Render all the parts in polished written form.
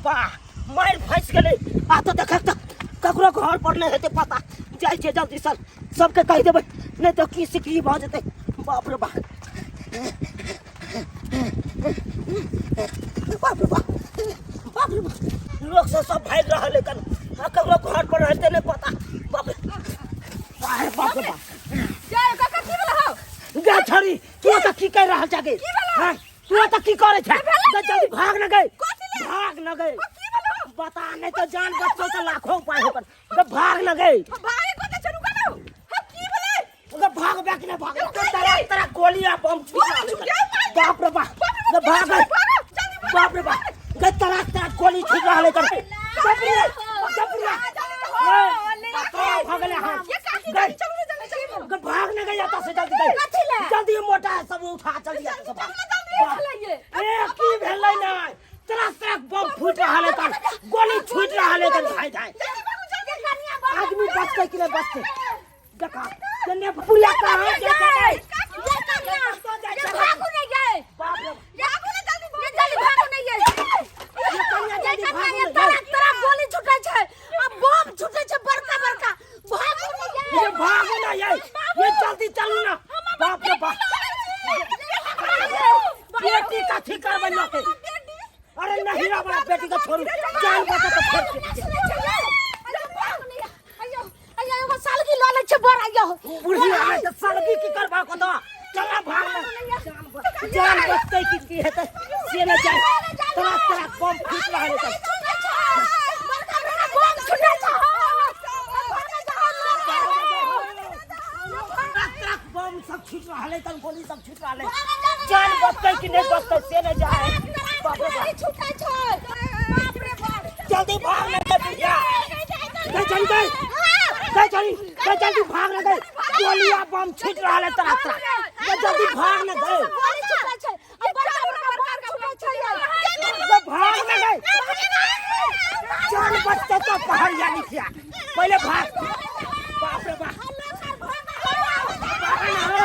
बा, मारि फँसि गेलै। आ तऽ देखक तऽ ककरो घर पर नहि हेतै पता। जाइ छियै जल्दी सर सबके कहि देबै, नहि तऽ की से की भऽ जेतै। बाप रे बाप, बाप रे बाप, बाप रे बाप, लोक सब सब भागि रहल है कन, आ ककरो घर पर हेतै नहि पता। बाप रे बाप, रे बाप। जय काका, की भेल हौ? गे छड़ी, तू तऽ की कहि रहल छे गे? हँ, तू तऽ की करै छे? गे जल्दी भाग न गई, भाग न गई। की भेल हौ? बता, नहीं तो जान बच्चों तो लाखों उपाय होकर। गे भाग न गई। भागे कोते छै? रुका न हौ, की भेलै? गे भाग बैक ने भाग, तोरा तोरा गोली आ बम छूट गोली रहल छूट है। गेल, बाप रे बाप, गे भाग गई। बाप रे बाप, गे तोरा तोरा गोली छूट रहल है। जबरिया जबरिया तोरा भागले। हां गई, गे भाग न गई आता से जल्दी गई। कथी ले? जल्दी मोटा सब उठा, जल्दी आता सब भाग। ए की भेलै? नै तोरा तोरा बम फूट रहल है, तर गोली छूट रहल है, तर धाय धाय आदमी बचतै कि नहि बचतै? देखा केने पुलिया कहाँ जेतै? भागू नहीं गए। बाप रे। ये जल्दी भागू नहीं ये। ये कन्या, ये जल्दी कन्या, भागू ये नहीं। तरह तरह गोली छूटे छै आ बम छूटे छै बड़का बड़का, भागू नहीं ये। ये भागू ना, ये जल्दी चलू ना। बाप रे बाप, बेटी कथी करबै लके? अरे नहीं रे बाप, बेटी के छोड़ू, जान बचा तो फेर सालगी लऽ लै छै बड़ आइयो। बुढ़ी आवे तऽ सड़की की करबा को तो चला भाग ना। जान बचतै कि की हेतै से नहि जान। तोरा तोरा बम फूट रहल है। बम छूटे छै। तोरा तोरा बम सब छूट रहल है, तन गोली सब छूट रहल है। जान बचतै कि नहि बचतै से नहि जाए। बाप रे बाप, छूटे छै, बाप रे बाप। जल्दी भाग ना गए बुढ़िया, गए चल गए, गए चली गए, जल्दी भाग ना गए। गोली आ बम छूट रहल है तोरा तोरा। गए जल्दी भाग ना गए। गोली छूटे छै आ बड़का बड़का बम छूटे छै। गए भाग ना गए, जान बचते तो पहाड़िया लिखिया, पहले भाग। बाप रे बाप, भाग ना हो।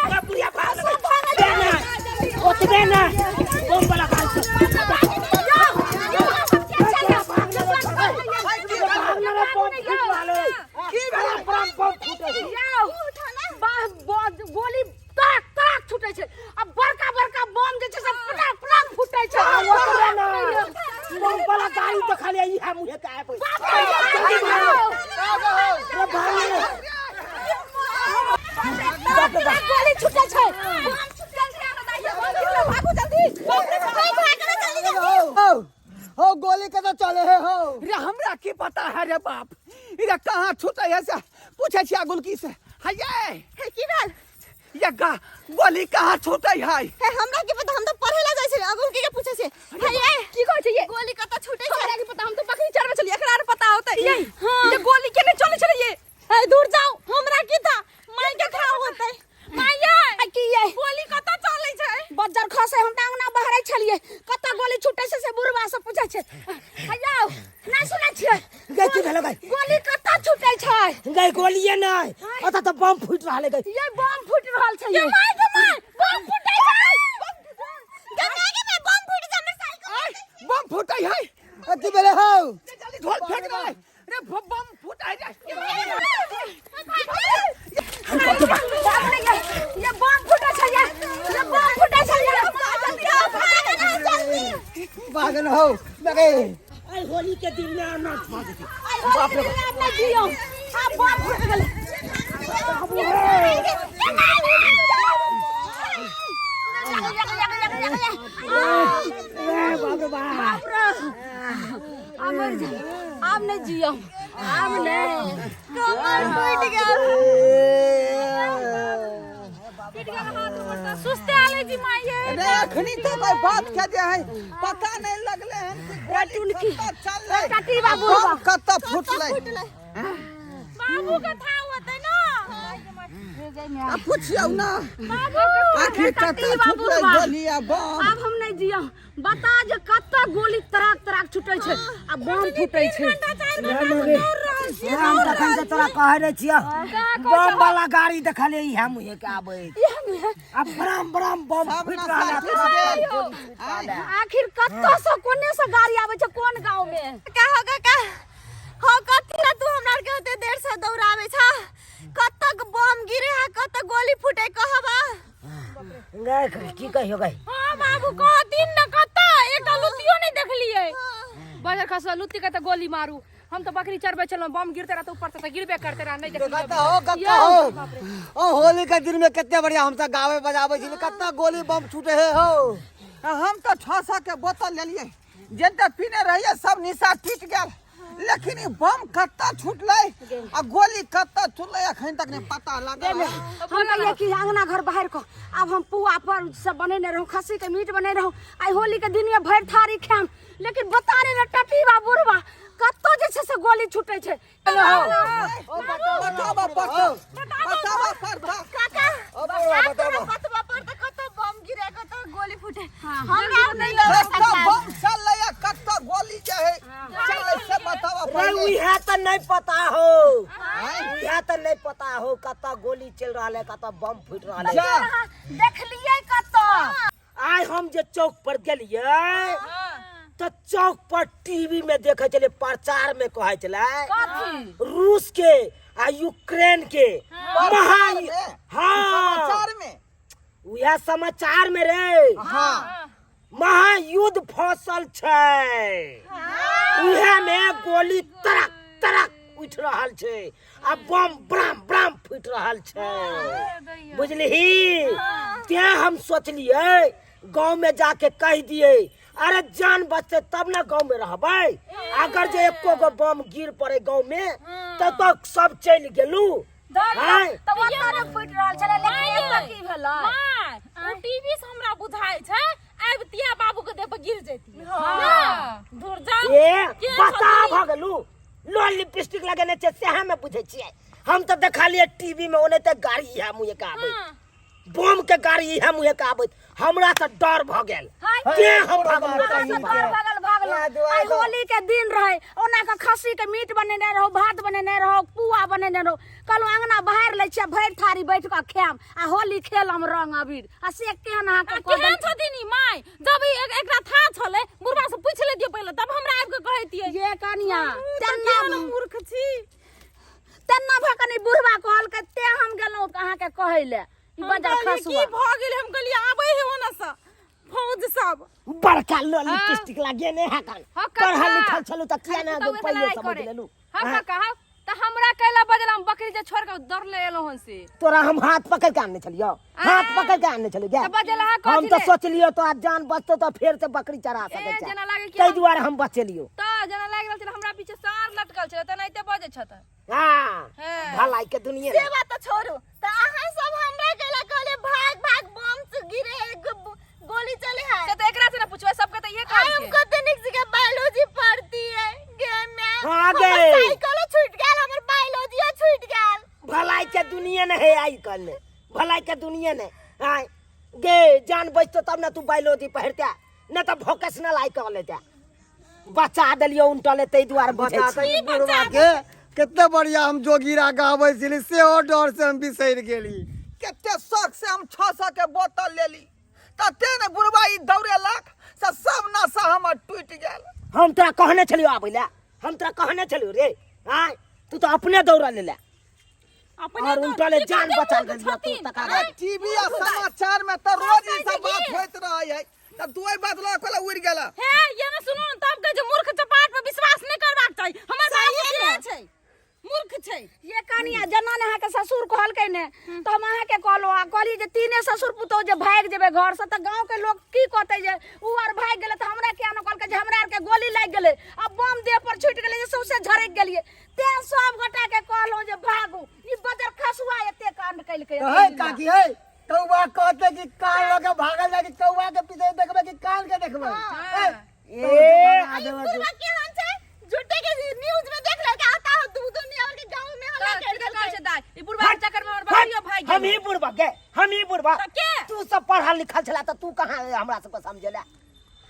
गए बुढ़िया भाग ना गए। ना ओतबे ना बम वाला गाड़ी से। भाग ना रे, बम फूट रहल है। बड़ा बड़ा बम फूटे है। गोली तड़क तड़क छूटे छै आ बड़का बड़का बम जे छै से पटाक पटाक फूटे छै। आ ओतबे ना बम वाला गाड़ी तो खाली इहा मुहे के आबे। जल्दी भागो रे, भाग ना। बाप रे बाप, गोली छूटे छै, बम छूटे छै। भागू जल्दी, हो हो, गोली के तो चले है हो। रे हमरा की पता है रे बाप, रे कहाँ छूटे है से पूछे छिया गुलकी से। हये। की भेल? ये गा गोली कहाँ छूटे है? हे, हमरा की पता, हम तो पढ़े ला जाइ छै। अगुल की के पूछे छै? हे ये, की कहै छै? ये गोली कत छूटे छै? हमरा की पता, हम तो बकरी चरबै छलियै, एकरा आर पता होतै। ये हां, ये गोली केने चलै छलै? ये ए दूर जाओ, हमरा की था, माई के था होतै। माई ये आ की ये गोली कत चलै छै? बज्जर खसे, हम त अंगना बहरै छलियै, कत गोली छूटे छै से बुढ़वा से पूछै छै। हयो, ना सुनै छियै? गई की भेलै गई? गोली कत छूटे छै? गई गोलिये नहि, ओतऽ तऽ बम फूटि रहल है गई। ये बम फूट रहल छै। ये माई के माई, बम फूटे छै। ये माई के माई, बम फूट छै हमर साल के। बम फूटे है। की भेलै हौ? जल्दी ढोल फेंक दे रे, बम फूटे है। बाप रे बाप, बाप रे, ये बम फूटे छै, ये बम फूटे छै, ये जल्दी आओ, जल्दी। भागन हौ लगे। आई होली के दिन में अनाथ भऽ जेतै। बाप रे बाप, नहि दियौ, आब बम फूट गेलै। बाबू हे। ए बाप रे बाप, आब मर जा, आब नहि जियौ, आब नहि। कमर टूट गेल, टूट गेल हाथ ऊपर से। सुस्ते आले जी माइये। रे अखनी तो कोई बात के जे है पता नहीं लगले हन कि गोली कत्ता चललै, काटी बाबू। बम कत्ता फूटलै? बाबू के था होतै ना। आ पूछियौ ना। बाबू, आखिर कत्ता फूटलै गोली आ बम? आब हम नहीं जियौ। बता जे कत्ता गोली तराक तराक छूटे छै आ बम फूटे छै। हम तखन से तोरा कहै रहै छियै, बम वाला गाड़ी देखलियै इएह मुँहे के आबै आ बराम बराम बम सब फुटि नशा रहल है, छुटि गेल। गोली छुटि रहल है। आखिर कतऽ से कोने से गाड़ी आबै छै कोन गांव में? का हो काका, हो कथी ला तू हमरा के ओते देर से दौड़ाबै छा? कतक बम गिरे है, कतक गोली फूटे कहबा? गै, की कहियो गै? हाँ बाबू कहथिन न कतऽ एकटा लुत्तियो नहि देखलियै। बजर खसवा लुत्ती के तऽ गोली मारू। हम तऽ बकरी चरबै छलहुँ, बम गिरते रहत ऊपर से तऽ गिरबे करते रह, नहि देखलियै। कत्ता हो कत्ता हो ओ होली के दिन में कितने बढ़िया हम सब गावे बजावे छी, कत्ता गोली बम छूटे है हो। हम तऽ 600 के बोतल लेलियै, जते पीने रहियै सब निशा टूटि गेल, लेकिन ई बम कत्ता छूटलै आ गोली कत्ता छूटलै अखन तक नहि पता लागल। हम कहिए कि अंगना घर बाहर को आब हम पुआ पर सब बनेने रहूं, खस्सी के मीट बनेने रहूं, आइ होली के दिन में भरि थारी खाम, लेकिन बता रे टटीबा बुढ़बा कत्तो जे छै से गोली छूटे छै। बताबा पड़ता, बताबा पड़ता। काका ओ बौआ, बताबा। बतबा पड़ता कत्तो बम गिरे कत्तो गोली फूटे, हमरा नहि लगै। कत्ता बम चललै आ कत्ता गोली जे है चललै से बताबा रे पड़लै। उहे तऽ नहीं पता हो, उहे तऽ नहीं पता हो कतऽ गोली चलि रहल है, कतऽ बम फूटि रहल है। जा देखलियै कत्तो? आइ हम जे चौक पर गेलियै तऽ चौक पर टीवी में देखै छलियै, प्रचार में कहै छलै रूस के आ यूक्रेन के महा हाँ समाचार में, उएह समाचार में रे। हाँ महायुद्ध फसल छै, उएह में गोली तरक तरक उठि रहल छै आ बम ब्राम ब्राम फूटि रहल छै, बुझलिही? तें हम सोचलियै गाँव में जाके कहि दियै, अरे जान बचतै तब ने गाँव में रहबै। अगर जे एको गो बम गिर पड़े गाँव में तब तो सब चलि गेलू। आँय? तऽ ओतऽ ने फूटि रहल छलै, लेकिन एतऽ की भेलै? माय, ओ टीवी से हमरा बुझाइ छै आबितिया बाबू के देह पर गिर जैती। हाँ दूर जाओ। ए के बता छथिन? भऽ गेलू, लोल लिपस्टिक लगेने छै सएह मे बुझै छियै। हम तऽ देखलियै टीवी में ओनाहिते गाड़ी इएह मुँहे के आबै, बम के गाड़ी इएह मुँहे के आबैत, हमरा तऽ डर भऽ गेल, तें हम भागलहुँ। अहाँ सब डर भगल भागल। आइ होली के दिन रहे, ओना के खस्सी के मीट बनेने रहौ, भात बनेने रहौ, पुआ बनेने रहौ, कहलहुँ अंगना बाहर लै छियै, भरि थारी बैठ कऽ खायब आ होली खेलम रंग अबीर, आ से केहन अहाँके आ केहन छथिन ई माय? जब ई एकरा था छलै बुढ़बा से पूछि लेतियै पहिले तब हमरा आबि के कहतियै। ये कनिया तेना केहन मूर्ख छी। तेना भऽ कनि बुढ़बा कहलकै तें हम गेलहुँ अहाँके कहै लए। ई हम बजर कहलियै, खसुआ की भऽ गेलै? हम कहलियै आबै है ओना से फौज सब। बड़का लोल लिपस्टिक लगेने है कन, हाँ, काका। पढ़ल लिखल छलू तऽ किया ने खाली पुतहु पहिले लड़ाई समझ करे। लेलू? हाँ काका, हाँ, तऽ हमरा कैला बजल हम बकरी जे छोड़ के दौड़ले एलहुँ हन से। तोरा हम हाथ पकड़ के आनने छलियौ, हाथ पकड़ के आनने छलियौ। तऽ बजल अहाँ हम कथी तऽ ले? सोचलियौ तो आज जान बचतौ तऽ फेर से बकरी चरा ए, सकै छै, जेना लागे कि ताहि हम- दुआरे हम बचेलियौ। तऽ जेना लागि रहल छलै हमरा पीछे साँढ़ लटकल छलै तेनाहिते बजै छत। हाँ हाँ। भलाई के दुनिया से बात तऽ छोड़ू, तऽ अहाँ सब हमरा कैला कहले भाग भाग बम से गिरे है, गोली चले है? से तऽ एकरा से ना पूछबै, सबके तऽ इहे आइ हम कहलकै। कते नीक से बायोलॉजी पढ़ती है गेम में। हाँ हमर गे। साइकिलो छूट गेल, हमर बायोलॉजियो छूट गेल। भलाई के दुनिया ने है आई कल, भलाई के दुनिया ने आय गे, जान बचतो तब ना तू बायोलॉजी पढ़ते, न तऽ वोकेशनल I college बचा देलियौ उनटले, ताहि दुआरे बुझै बता छी। तऽ ई बुढ़वा के कते बढ़िया हम जोगीरा गाबै छली, सेहो डर से हम बिसरि गेली। कते शौक से हम 600 के बोतल लेली, तते ने बुढ़वा ई दौड़ेलक से सब नशा हमर टूटि गेल। हम तोरा कहने छलियौ आबै लए, हम तोरा कहने छलियौ रे, आँय तू तऽ अपने दौड़ल ले अपने और दौड़- उनटले ई जान कते बचा मूर्ख लेलियौ तू छथिन, तकर आँय? बाद। टीवी आ समाचार में तऽ रोज ई सब बात होइत रहै है, तऽ तू एहि बात लऽ कऽ उड़ि गेला। हे ये ना सुनू ने, तब कहै छै मूर्ख चपाट पर विश्वास नहि करबाक चाही। हमर बाबू के छै मूर्ख छै। ये कनिया जेना ने अहाँके ससुर कहलकै ने तऽ हम अहाँके कहलहुँ, आ कहलियै जे तीने ससुर पुतोहु जे भागि जेबै घरसँ तऽ गाँवके लोक की कहतै जे उ आर भागि गेलै, तऽ हमरा किया ने कहलकै जे हमरा आरके गोली लागि गेलै आ बम देह पर छुटि गेलै जे सौंसे झरकि गेलियै, तें सब गोटाके कहलहुँ जे भागू, ई बजर खसुआ एते कांड केलकै। हे काकी, हे कौआ कहते कि कान लऽ के भागल जाय कि कौआ के पीछे देखबै कि कान के देखबै? हे, ए बुढ़वा केहन छै, झूठे के न्यूज में देख लड़का आता हो दू दुनिया के गांव में हल्ला तऽ कर की कहै छै देलकै। दाइ, ई बुढ़बा के चक्कर में हमर बकरियो भागि हम गेलै। ही बुढ़बा गे, हम ही बुढ़बा। तऽ के? तू सब पढ़ल लिखल छला तऽ तू कहाँ हमरा सबके समझेला?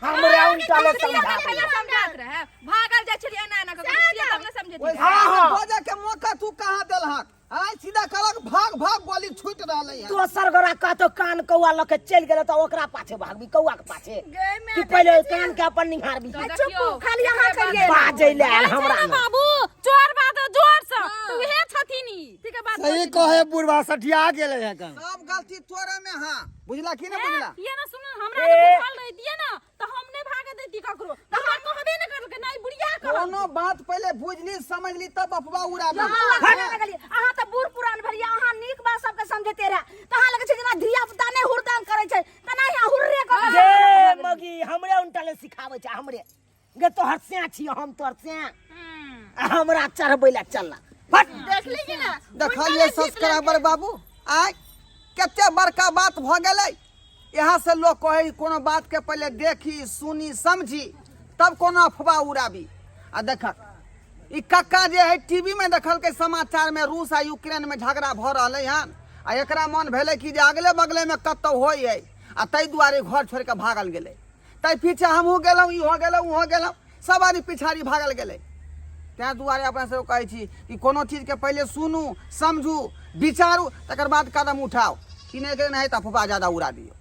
हमरे उल्टा ले समझा पहले समझात रहे भागल जाइ छलियै एना एना कऽ के तब ने समझेती। ओहि हाँ। बजे के मौका तू कहाँ देलहक? आय सीधा कहलक भाग भाग, गोली छूट रहलै हन। दोसर गोरा कहतो कान कौआ लऽ के चलि गेल तऽ ओकरा पाछे भागबी, कौआ के पाछे? कि पहिले कान के अपन निहारबी? चुप, खाली अहाँ कहिए। बाजै ले आयल हमरा ने ने। बाबू, चोर बात जोर से तो उहे छथिन ई। ठीक है बात। सही कहे बुढ़वा, सठिया गेलै है कन। सब गलती तोरे में हां, बुझला कि नहीं बुझला? ये ना सुन, हमरा जे बुझल रहितिए ना तो हम नहीं भागे देती ककरो। तो हमरा कहबे नहीं करलकै नहीं बुढ़िया कहल। कोनो बात पहले बुझली समझली तब अफवाह उड़ाबी। अहाँ तऽ बूढ़ पुरान भेलियै, अहाँ नीक बात सबके समझैते रहे तऽ अहाँ लगै छै जेना धिया पुता नहि हुरदंग करै छै तेना यहाँ हुर्रे कऽ गे मगी, हमरे उनटा ले सिखाबै छै हमरे। गे तोहर सैं छियै हम, तोहर सैं, आ हमरा चढ़बै लए चलला फट। देखली कि ना? देखलिए सब्सक्राइबर बाबू, आय कते बड़का बात भऽ गेलै। यहाँ से लोग कहे कोनो बात के पहले देखी सुनी समझी तब कोनो अफवाह उड़ाबी। आ देखक ई कक्का जे है टीवी में देखलकै समाचार में रूस आ यूक्रेन में झगड़ा भऽ रहलै हन, आ एकरा मन भेलै कि जे अगले बगले में कतौ होइ है, आ ताहि दुआरे घर छोड़ि कऽ भागल गेलै। ताहि पीछे हमहूँ गेलहुँ, इहो गेलहुँ, ओहो गेलहुँ, सब आदमी पिछाड़ी भागल गेलै। ताहि दुआरे अपना सब कहै छी कि कोनो चीजके पहिले सुनू समझू विचारू, तकर बाद कदम उठाउ। कि नहि नहि तऽ अफवाह ज्यादा उड़ा दियौ।